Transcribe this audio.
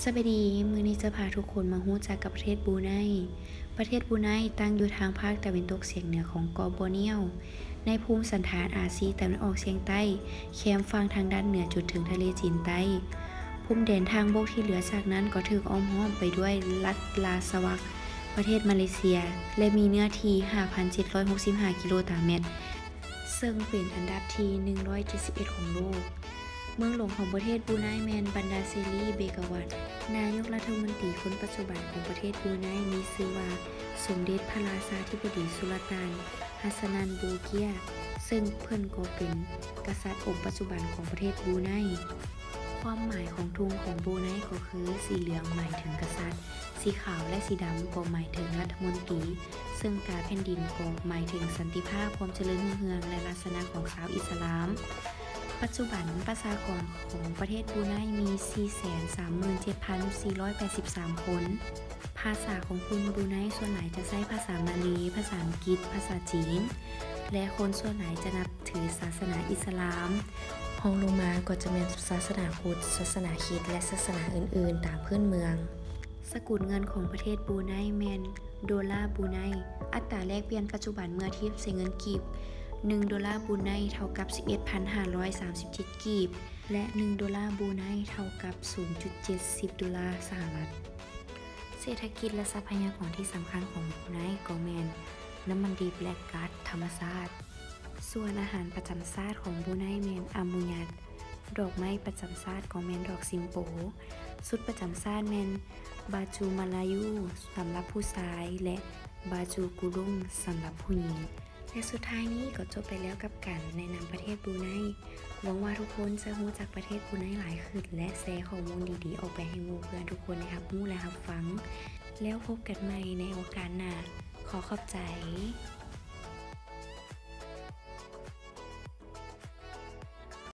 ສະບາຍດີ, ມື້ນີ້ຈະພາທຸກຄົນມາຮູ້ຈັກກັບປະເທດບຣູໄນ. ປະເທດບຣູໄນຕັ້ງຢູ່ທາງພາກຕາເວັນຕົກສຽງເໜືອຂອງເກາະບໍເນວ, ໃນພູມສັນຖານອາຊີຕາເວັນອອກສຽງໃຕ້, ແຄມຝັ່ງທາງດ້ານເໜືອຈົນເຖິງທະເລຈີນໃຕ້. ພົມແດນທາງບົກທີ່ເຫຼືອຈາກນັ້ນກໍຖືກອ້ອມຮອບໄປດ້ວຍລັດລາຊະວັກ, ປະເທດມາເລເຊຍ ແລະ ມີເນື້ອທີ່ຫ້າພັນເຈັດຮ້ອຍຫົກສິບຫ້າກິໂລຕາແມັດ, ເຊິ່ງເປັນອັນດັບທີໜຶ່ງຮ້ອຍເຈັດສິບເອັດຂອງໂລກ. ເມືອງຫຼວງຂອງປະເທດບຣູໄນແມ່ນບັນດາເຊລີເບກາວັດ. ນາຍົກລັດຖະມົນຕີຄົນປັດຈຸບັນຂອງປະເທດບຣູໄນມີຊື່ວ່າ ສົມເດັດພະລາຊາທິບໍດີສຸລະຕານ ຮັດສະນັນ ບູເກຍ ເຊິ່ງເພິ່ນກໍເປັນກະສັດອົງປັດຈຸບັນຂອງປະເທດບຣູໄນ. ຄວາມໝາຍຂອງທຸງຂອງບຣູໄນກໍຄື ສີເຫຼືອງໝາຍເຖິງກະສັດ, ສີຂາວ ແລະ ສີດຳກໍໝາຍເຖິງລັດຖະມົນຕີ, ເຊິ່ງກາແຜ່ນດິນກໍໝາຍເຖິງສັນຕິພາບ, ຄວາມຈະເລີນຮຸ່ງເຮືອງ ແລະ ລັກສະນະຂອງຊາວອິດສະລາມ. ປັດຈຸບັນປະຊາກອນຂອງປະເທດບຣູໄນມີສີ່ແສນສາມໝື່ນເຈັດພັນສີ່ຮ້ອຍແປດສິບສາມຄົນ. ພາສາຂອງຄົນບຣູໄນສ່ວນຫຼາຍຈະໃຊ້ພາສາມາເລ, ພາສາອັງກິດ, ພາສາຈີນ ແລະ ຄົນສ່ວນຫຼາຍຈະນັບຖືສາສະໜາອິດສະລາມ, ຮອງລົງມາກໍຈະແມ່ນສາສະໜາພຸດ, ສາສະໜາຄຣິດ ແລະ ສາສະໜາອື່ນໆຕາມພື້ນເມືອງ. ສະກຸນເງິນຂອງປະເທດບຣູໄນແມ່ນໂດລາບຣູໄນ. ອັດຕາແລກປ່ຽນປັດຈຸບັນເມື່ອທຽບໃສ່ເງິນກີບ, ໜຶ່ງໂດລາບຣູໄນເທົ່າກັບສິບເອັດພັນຫ້າຮ້ອຍສາມສິບເຈັດກີບ ແລະ ໜຶ່ງໂດລາບຣູໄນເທົ່າກັບສູນຈຸດເຈັດສິບໂດລາສະຫະລັດ. ເສດຖະກິດ ແລະ ຊັບພະຍາກອນທີ່ສຳຄັນຂອງບຣູໄນກໍແມ່ນນ້ຳມັນດິບ ແລະ ກາສທຳມະຊາດ. ສ່ວນອາຫານປະຈຳຊາດຂອງບຣູໄນແມ່ນອາມູຍາດ, ດອກໄມ້ປະຈຳຊາດກໍແມ່ນດອກຊິມໂປ, ຊຸດປະຈຳຊາດແມ່ນບາຈູມາລາຢູສຳລັບຜູ້ຊາຍ ແລະ ບາຈູກູລຸງສຳລັບຜູ້ຍິງ. ແລະ ສຸດທ້າຍນີ້ກໍຈົບໄປແລ້ວກັບການແນະນຳປະເທດບຣູໄນ. ຫວັງວ່າທຸກຄົນຈະຮູ້ຈັກປະເທດບຣູໄນຫຼາຍຂຶ້ນ ແລະ ແຊຂໍ້ມູນດີໆອອກໄປໃຫ້ໝູ່ເພື່ອນທຸກຄົນໄດ້ຮັບຮູ້ ແລະ ຮັບຟັງ. ແລ້ວພົບກັນໃໝ່ໃນໂອກາດໜ້າ. ຂໍຂອບໃຈ.